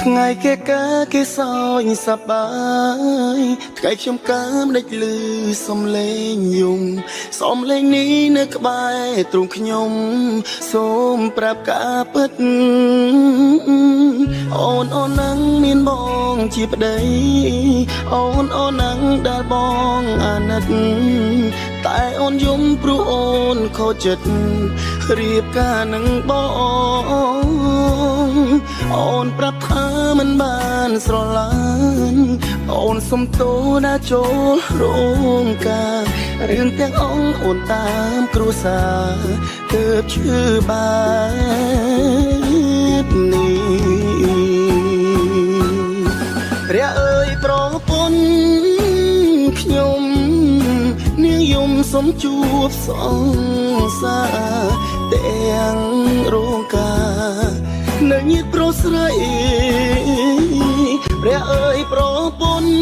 ថ្ងៃគេកាគេសោយសប្បាយថ្ងៃខ្ញុំកើមដេចលឺសំលេងយំសំលេងនេះនៅក្បែរទ្រូងខ្ញុំសូមប្រាប់ការពិតអូនអូននឹងមានបងជាប្តីអូនអូននឹងដែលបងអាណិតតែអូនយំព្រោះអូនខូចចិត្តរៀបការនឹងបងអូនប្រាប់ថាមិនបានស្រឡាញ់អូនសុំទោសណាចូលរោងការរឿងទាំងអង្គអូនតាមគ្រួសារទើបឈឺបែបនេះព្រះអើយប្រពន្ធខ្ញុំនាងយំសុំជួបសង្សារទាំងរោងការនៅញាតប្រុសស្រីព្រះអើយប្រពន្ធ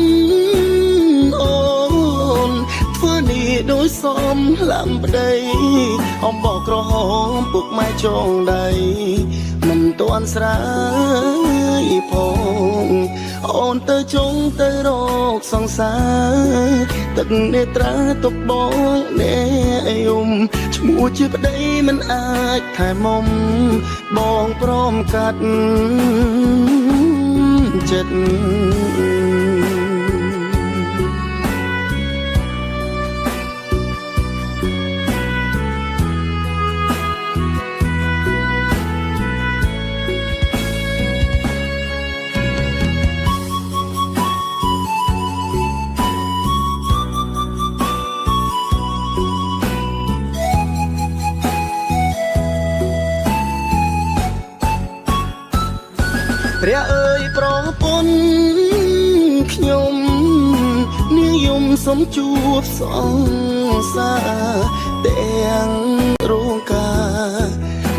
អូនធ្វើនេះដោយសំឡាំប្តីអំបោក្រហមពុកម៉ែចងដៃមិនទាន់ស្រាយផងអូនទៅចុងទៅរកសង្សារទឹកនេត្រាទុកបងអ្នកយំឈ្មោះជាប្តីមិនអាចថែមុំបងព្រមកាត់ចិត្ត ព្រះអើយប្រពន្ធខ្ញុំនាងយំសុំជួបសង្សារទាំងរោងការ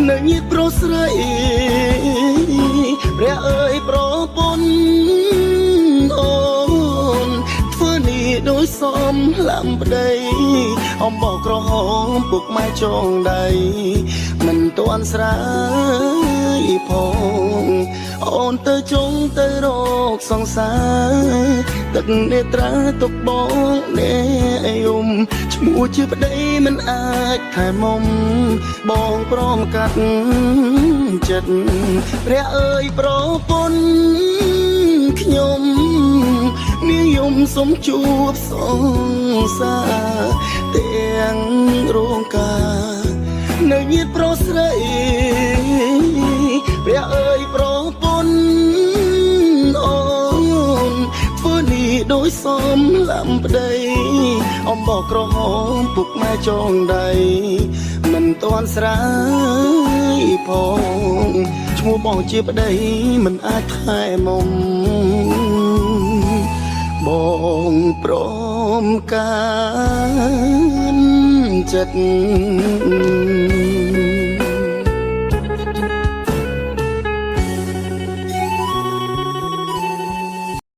នៅញាតប្រុសស្រីព្រះអើយប្រពន្ធអូនធ្វើនេះដោយសំឡាំប្តីអំបោក្រហមពុកម៉ែចងដៃមិនទាន់ស្រាយផងអូនទៅចុងទៅរកសង្សារទឹកនេត្រាទុកបងអ្នកយំឈ្មោះជាប្តីមិនអាចថែមុំបងព្រមកាត់ចិត្តព្រះអើយប្រពន្ធខ្ញុំនាងយំសុំជួបសង្សារទាំងរោងការនៅញាតប្រុសស្រីព្រះអើយប្រពន្ធអូនធ្វើនេះដោយសំឡាំប្តីអំបោក្រហមពុកម៉ែចងដៃមិនទាន់ស្រាយផងឈ្មោះបងជាប្តីមិនអាចថែមុំបងព្រមកានចិត្ត។